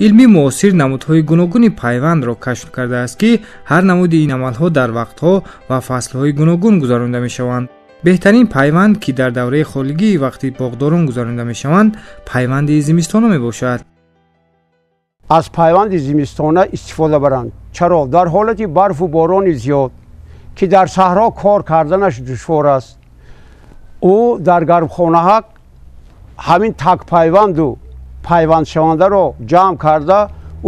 Илми муосир намудҳои гуногуни пайвандро кашф кардааст, ки ҳар намуди ин амалҳо дар вақтҳо ва фаслҳои гуногун гузаронида мешаванд. Беҳтарин пайванд, ки дар давраи холигии вақти боғдорон гузаронида мешаванд, пайванди зимистона мебошад. Аз пайванди зимистона истифода баранд. Чаро? Дар ҳолати барфу борони зиёд, ки дар саҳро кор карданаш душвор аст, ӯ дар гармхонаҳа ҳамин такпайванду пайвандшавандаро ҷамъ карда,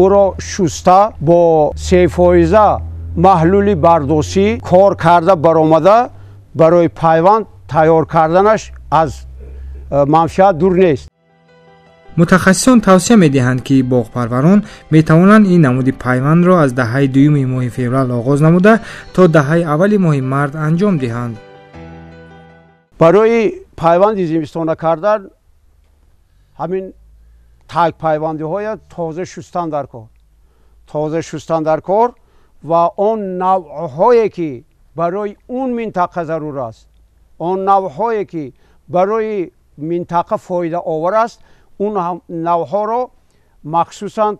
ӯро шуста бо 3% маҳлули бардосӣ кор карда баромада, барои пайванд тайёр карданаш аз манфиат дур нест. Мутахассисон тавсия медиҳанд, ки боғпарварон метавонанд ин намуди пайвандро аз даҳаи дуюми моҳи феврал оғоз намуда то даҳаи аввали моҳи март анҷом диҳанд. Барои пайванди зимистона кардан ҳамин такпайвандиҳоя тоза шустан дар кор, тоза шустан дар кор ва он навъҳое, ки барои он минтақа зарур аст, он навъҳое, ки барои минтақа фоидаовар аст, он навъҳоро, махсусан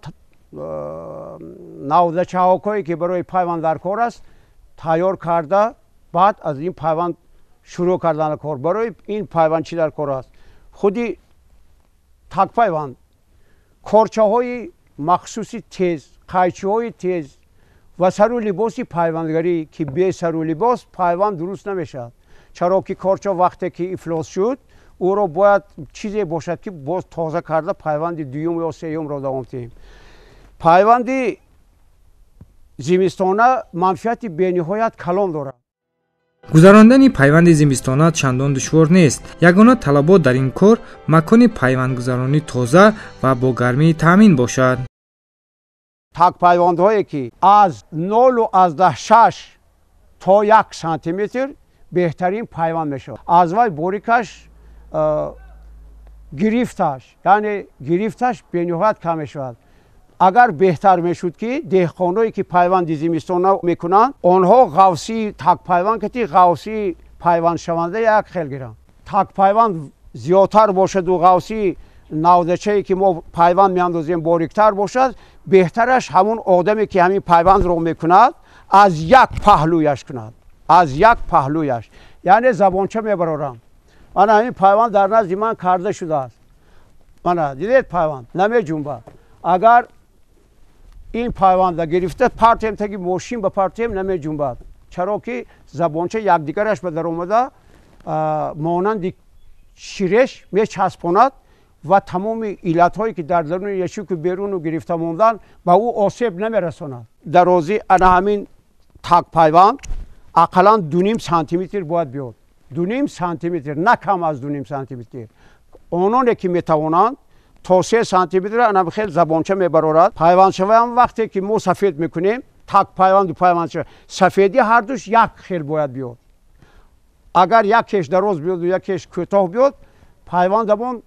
навдачаҳокое, ки барои пайванд дар кор аст, тайёр карда, баъд аз ин пайванд шурӯъ кардан кор. Барои ин пайванд чӣ дар кор аст? Худи такпайванд, корчаҳои махсуси тез, қайчиҳои тез ва сару либоси пайвандгарӣ, ки бе сару либос пайванд дуруст намешавад. Чаро ки корча вақте ки ифлос шуд, ӯро бояд чизе бошад, ки боз тоза карда пайванди дуюм ё сеюмро давом диҳем. Пайванди зимистона манфиати бениҳоят калон дорад. Гузарондани пайванди зимистона чандон душвор нест. Ягона талабот дар ин кор макони пайвандгузаронӣ тоза ва бо гармӣ таъмин бошад. Такпайвандҳое, ки аз 0,6 то 1 сантиметр, беҳтарин пайванд мешавад. Аз вай борикаш гирифташ, яъне гирифташ бениҳоят кам мешавад. Агар беҳтар мешуд, ки деҳқоное, ки пайванди зимистона мекунанд, онҳо ғафсии такпайванд кати ғафсии пайвандшаванда як хел гиранд. Такпайванд зиёдтар бошаду ғафсии навдачае, ки мо пайванд меандозем, бориктар бошад, беҳтараш ҳамун одаме, ки ҳамин пайвандро мекунад, аз як паҳлӯяш кунад, аз як паҳлӯяш, яъне забонча мебарорам. Мана ҳамин пайванд дар назди ман карда шудааст. Мана дидед, пайванд намеҷунбад. Агар ин пайванда гирифта партем, таги мошин ба партем, намеҷунбад, чаро ки забонча якдигараш ба даромада, монанди ширеш мечаспонад ва тамоми иллатҳое, ки дар даруни яшику беруну гирифта мондан, ба ӯ осеб намерасонад. Дарозӣ ана ҳамин такпайванд ақаллан 2,5 сантиметр бояд биёд, 2,5 сантиметр, на кам аз 2,5 сантиметр. Ононе, ки метавонанд, то 3 сантиметр. Ана хел забонча мебарорад. Пайвандшаваам вақте ки мо сафед мекунем, так пайванду пайвандшава, сафедӣ ҳардуш як хел бояд биёд. Агар якеш дароз биёду якеш кӯтоҳ биёд, пайвандамон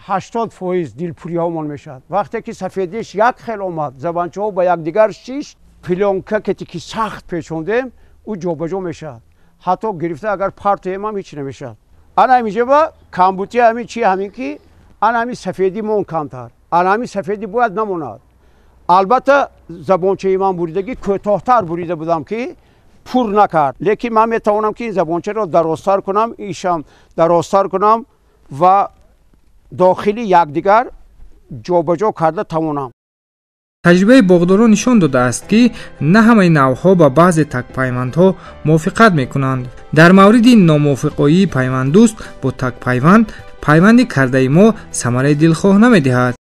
80% дилпуриҳомон мешавад. Вақте ки сафедиш як хел омад, забончаҳо ба якдигар шишт, плёнка кете ки сахт печондем, ӯ ҷобаҷо мешавад. Ҳатто гирифта агар партоемам, ҳеч намешавад. Ана ҳаминҷоба камбути ҳамин чи? Ҳамин ки ана ҳамин сафедӣ мон камтар, ана ҳамин сафедӣ бояд намонад. Албатта, забончаи ман буридагӣ кӯтоҳтар бурида будам, ки пур накард, лекин ман метавонам, ки ин забончаро дарозтар кунам, ишам дарозтар кунам ва дохили якдигар ҷобаҷо карда тавонам. Таҷрибаи боғдорон нишон додааст, ки на ҳамаи навъҳо ба баъзе такпайвандҳо мувофиқат мекунанд. Дар мавриди номувофиқоии пайванддӯст бо такпайванд, пайванди кардаи мо самараи дилхоҳ намедиҳад.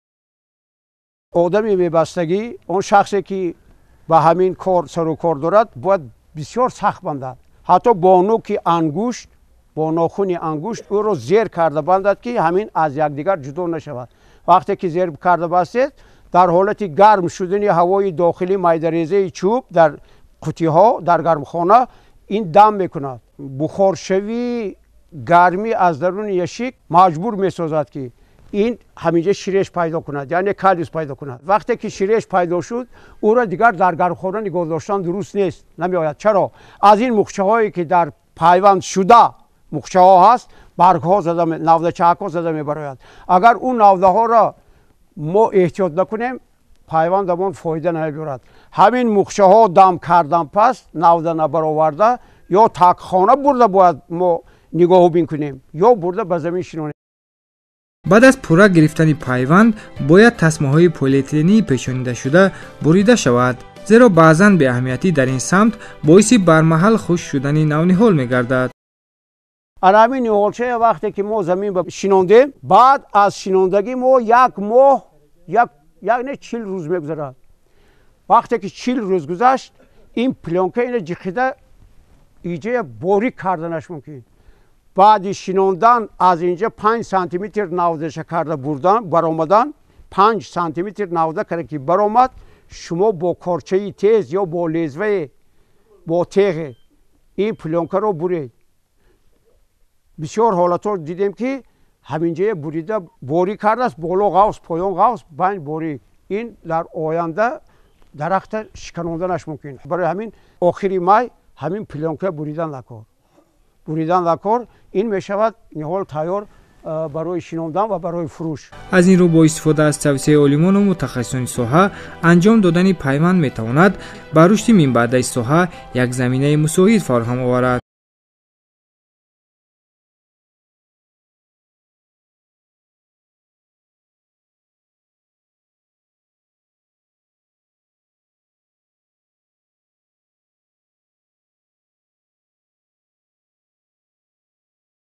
Одами мебастагӣ, он шахсе, ки ба ҳамин кор сару кор дорад, бояд бисёр сахт бандад, ҳатто бо нӯки ангушт, бо нохуни ангушт ӯро зер карда бандад, ки ҳамин аз якдигар ҷудо нашавад. Вақте ки зер карда бастед, дар ҳолати гарм шудани ҳавои дохили майдарезаи чӯб дар қутиҳо, дар гармхона ин дам мекунад. Бухоршавии гармӣ аз даруни яшик маҷбур месозад, ки ин ҳаминҷа ширеш пайдо кунад, яъне каллус пайдо кунад. Вақте ки ширеш пайдо шуд, ӯро дигар дар гармхона нигоҳ доштан дуруст нест, намеояд. Чаро? Аз ин мухчаҳое, ки дар пайванд шуда мухчаҳо ҳаст, баргҳо зада, навдачаҳакҳо зада мебарояд. Агар ӯ навдаҳоро мо эҳтиёт накунем, Пайвандамон фоида намебиёрад. Ҳамин мухчаҳо дам кардан пас навда набароварда, ё такхона бурда бояд мо нигоҳубин кунем, ё бурда ба замин шинонем. Баъд аз пурра гирифтани пайванд бояд тасмаҳои полиэтилении печонидашуда бурида шавад, зеро баъзан беаҳамиятӣ дар ин самт боиси бармаҳал хушк шудани навниҳол мегардад. Ана ҳамин ниҳолчая вақте ки мо замин шинондем, баъд аз шинондагӣ мо як моҳ, як не, 40 рӯз мегузарад. Вақте ки 40 рӯз гузашт, ин плёнка ина ҷиқида иҷая борик карданаш мумкин. Баъди шинондан аз инҷа 5 сантиметр навдаша карда бурдан, баромадан, 5 сантиметр навда карда ки баромад, шумо бо корчаи тез ё бо лезвае, бо теғе ин плёнкаро буред. Бисёр ҳолатҳо дидем, ки ҳаминҷая бурида борик кардааст, боло ғафс, поён ғафс, байн борик. Ин дар оянда дарахта шиканонданаш мумкин. Барои ҳамин охири май ҳамин плёнка буридан накор, буридан накор. Ин мешавад ниҳол тайёр барои шинондан ва барои фурӯш. Аз ин рӯ, бо истифода аз тавсияи олимону мутахассисони соҳа анҷом додани пайванд метавонад ба рушди минбаъдаи соҳа як заминаи мусоид фароҳам оварад.